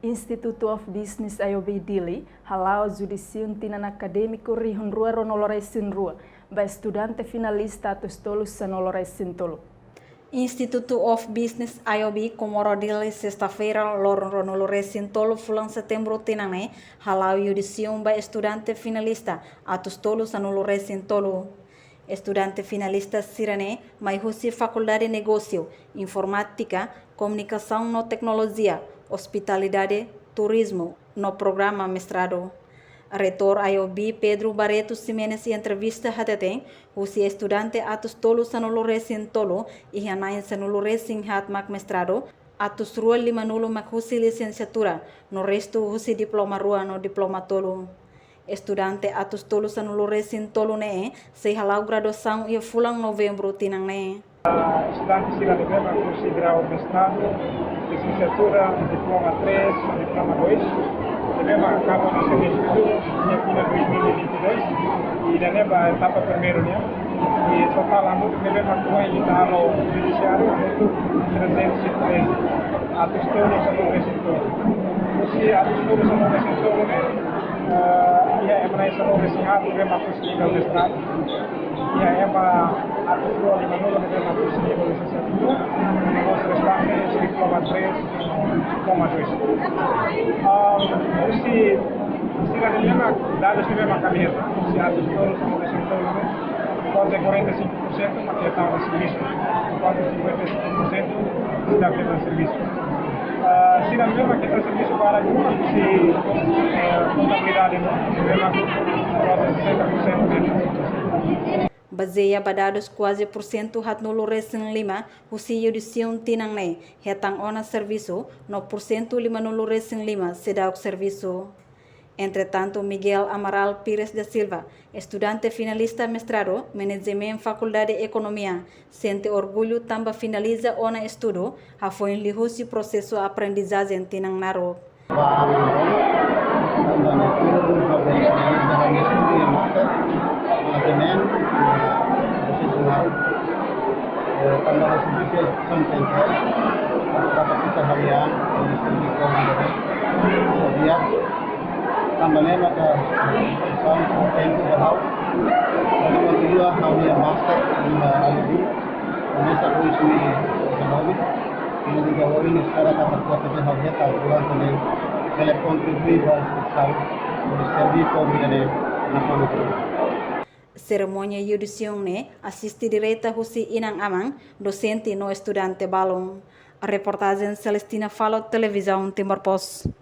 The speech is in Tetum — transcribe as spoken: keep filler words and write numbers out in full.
Institute of Business I O B Dili hala'o yudisiun tinan akadémiku rihun rua ruanulu resin rua ba estudante finalista atus tolu sanulu resin tolu. Institute of Business I O B Comoro Dili, sesta-feira, loron ruanulu resin tolu fulan setembru tinan ne'e, hala'o yudisiun ba estudante finalista atus tolu sanulu resin tolu. Estudante finalista sira-ne'e mai husi Fakuldade Negósiu, Informátika, Komunikasaun no Teknolojia, Ospitalidade, Turizmu no programa mestradu. Reitór I O B, Pedro Barreto Ximenes, iha entrevista hateten, husi estudante atus tolu sanulu resin tolu, iha na'in sanulu resin haat mak mestradu, atus rua limanulu mak husi lisensiatura, no restu husi diploma rua no diploma tolu. Estudante atus tolu sanulu resin tolu ne'e sei hala'o graduasaun iha fulan Novembru tinan ne'e. Estudante sira ne'ebé mak husi grau mestradu, lisensiatura, diploma três, diploma dois, ne'ebé mak akaba ona seus estudu iha tinan dois mil e vinte e dois, i ida-ne'e ba etapa primeiru nian, i totál hamutuk ne'ebé mak ohin ita halo judisiáriu hamutuk trezentos e treze, atus tolu sanulu resin tolu. Husi atus tolu sanulu resin tolu ne'e, eh, iha ema na'in sanulu resin haat ne'ebé mak husi nivel mestradu, iha ema atus rua limanulu ne'ebé mak husi nivel lisensiatura, i os restantes diploma três, diploma dois. Ah, husi sira ne'ebé mak, dadus ne'ebé mak ami hetan, husi atus tolu sanulu resin tolu ne'e, kuaze quarenta e cinco por cento mak hetan ona servisu, enkuantu cinquenta e cinco por cento seidauk hetan servisu. Ah, sira ne'ebé mak hetan servisu barak liu, husi, eh, kontabilidade, ne'ebé mak kuaze sessenta por cento de'it. Bazeia ba dadus, kuaze pursentu haatnulu resin lima husi yudisiun tinan ne'e hetan ona servisu, no pursentu limanulu resin lima seidauk servisu. Entretantu, Miguel Amaral Pires da Silva, estudante finalista mestradu Manajemen, Fakuldade Ekonomia, sente orgullu tanba finaliza ona estudu hafoin liuhusi prosesu aprendizajen tinan naruk. Tanba ne'e maka, eh, são tempo de hau. Tanba ne'e maka, ha'u-nia master iha I O B, komesa husi dois mil e dezenove, i no dia ohin espera katak kuandu ha'u hetan durante ne'e, bele kontribui ba instituisaun, bele serve povu ida-ne'e na Komoro. Serimónia yudisiun ne'e asiste direta husi inan-aman, dosente no estudante balun. Reportajen Celestina Falo, Televizaun Timor Post.